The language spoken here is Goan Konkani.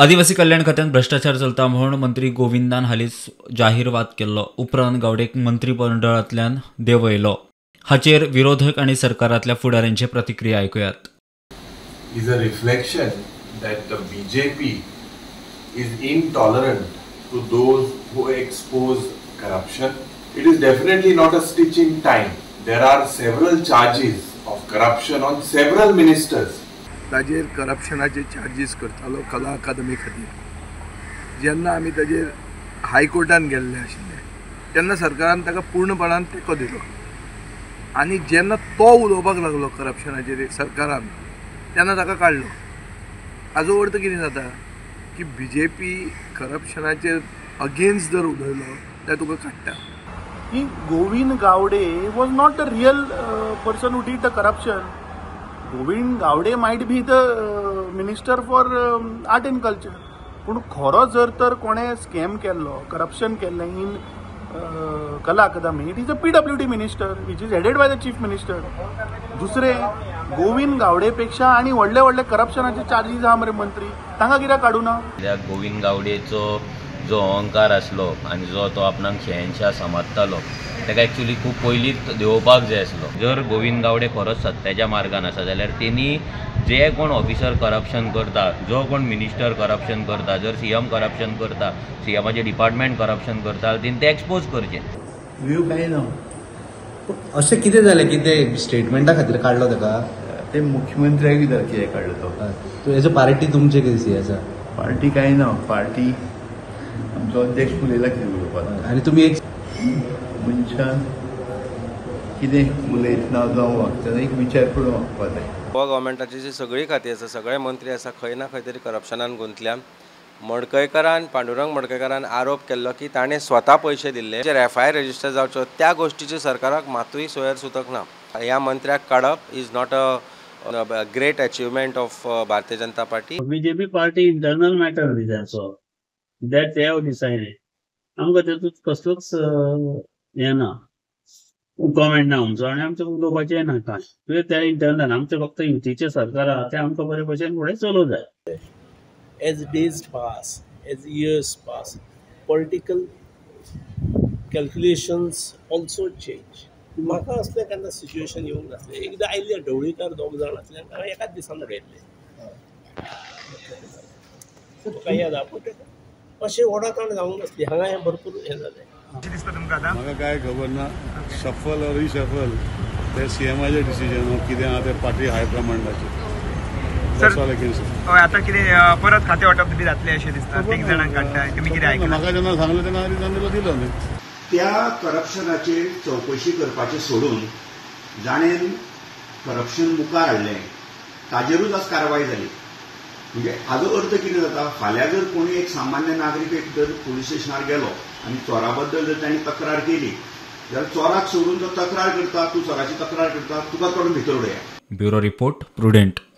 आदिवासी कल्याण खात्यात भ्रष्टाचार चलता म्हूण मंत्री गोविंदान हालींच जाहीर वाद केल्लो. उपरांत गावडेक मंत्रीमंडळांतल्यान देंवयलो. हाचेर विरोधक आनी सरकारांतल्या फुडाऱ्यांची प्रतिक्रिया आयकुयात. Is a reflection that the BJP is intolerant to those who expose corruption. It is definitely not a stitch in time. There are several charges of corruption on several ministers. ताजेर करप्शनाचे चार्जीस करतालो कला अकादमी खातीर. जेन्ना आमी ताजेर हायकोर्टान गेल्ले आशिल्ले तेन्ना सरकारान ताका पूर्णपणान तेंको दिलो आनी जेन्ना तो उलोवपाक लागलो करप्शनाचेर सरकारान तेन्ना ताका काडलो. हाजो अर्थ कितें जाता की बी जे पी करप्शनाचेर अगेन्स्ट जर उलयलो जाल्यार तुका काडटा. की Govind Gawde was not the real person who did the corruption. Govind Gawde might be the minister for art and culture, पूण खरो जर तर कोणें स्कॅम केल्लो, करप्शन केल्लें in Kala Akademi, it is a PWD minister which is headed by the chief minister. दुसरें, गोविंद गावडे पेक्षा आनी व्हडले व्हडले करप्शनाचे चार्जीस आहा मरे मंत्री, तांकां कित्याक काडूं ना? गोविंद गावडेचो जो अहंकार आसलो आनी जो तो आपणाक शहनशाह समजतालो ताका एक्चुअली खूब पयलींच देंवोवपाक जाय आसलो. जर गोविंद गावडे खरोच सत्याच्या मार्गान आसा जाल्यार तेणी जे कोण ऑफिसर करप्शन करता, जो कोण मिनिस्टर करप्शन करता, जर सीएम करप्शन करता, सीएमाचे डिपार्टमेंट करप्शन करता, तेणी ते एक्सपोज करचे. व्यू कांय ना. अशें कितें जालें की ते स्टेटमेंटा खातीर काडलो ताका? ते मुख्यमंत्र्याक कित्याक काडलो तो? एज अ पार्टी तुमचे कितें आसा? पार्टी कांय ना, पार्टी आमचो अध्यक्ष उलयला कितें उलोवपाक. आनी तुमी एक मनशान कितें उलयतना जावं वागतना एक विचार करून वागपाक जाय. गोवा गव्हर्मेंटाची जी सगळीं खातीं आसा, सगळे मंत्री आसा, खंय ना खंय तरी करप्शनान गुंतल्या. मडकयकारान, पांडुरंग मडकयकारान आरोप केल्लो की ताणें स्वता पयशे दिल्ले, जेर एफआयआर रजिस्टर जावचो त्या गोश्टीचे सरकाराक मातूय सोयर सुतक ना. ह्या मंत्र्याक काडप is not a great achievement of Bharatiya Janata Party. BJP party internal matter न्ही, that they have decided. आमकां तेतूंत कसलोच हें ना, कॉमेंट ना आमचो आनी आमचें उलोवपाचें ना कांय. ते इंटरनल आमचें फक्त युतीचें सरकार आहा तें आमकां बरे भशेन फुडें चलोवंक जाय. As days pass, as years pass, political calculations also change. म्हाका असलें केन्ना सिच्युएशन येवंक नासलें. एकदां आयिल्ले ढवळीकार दोग जाण आसले, हांवें एकाच दिसान उडयल्ले, तुका याद आहा. पूण अशें ओडाताण जावंक नासली. हांगा हें भरपूर हें जालें. म्हाका कांय खबर ना. शफल ऑर रिशफल ते सीएमाचे डिसिजन कितें आहा ते पार्टी हायकमांडाचेर. आतां कितें परत खातें वांटप बी जातलें अशें दिसता? तीग जाणांक काडटा तुमी कितें आयकलां? म्हाका जेन्ना सांगलें तेन्ना रिझन दिलो न्ही. त्या करप्शनाचेर चवकशी करपाचें सोडून जाणें करप्शन मुखार हाडलें ताजेरूच आज कारवाय जाली. म्हणजे हाजो अर्थ कितें जाता, फाल्यां जर कोणी एक सामान्य नागरीक एक जर पुलीस स्टेशनार गेलो आनी चोरा बद्दल जर ताणें तक्रार केली जाल्यार चोराक सोडून जो तक्रार करता, तूं चोराची तक्रार करता, तुका काडून भितर उडया. Bureau report, Prudent.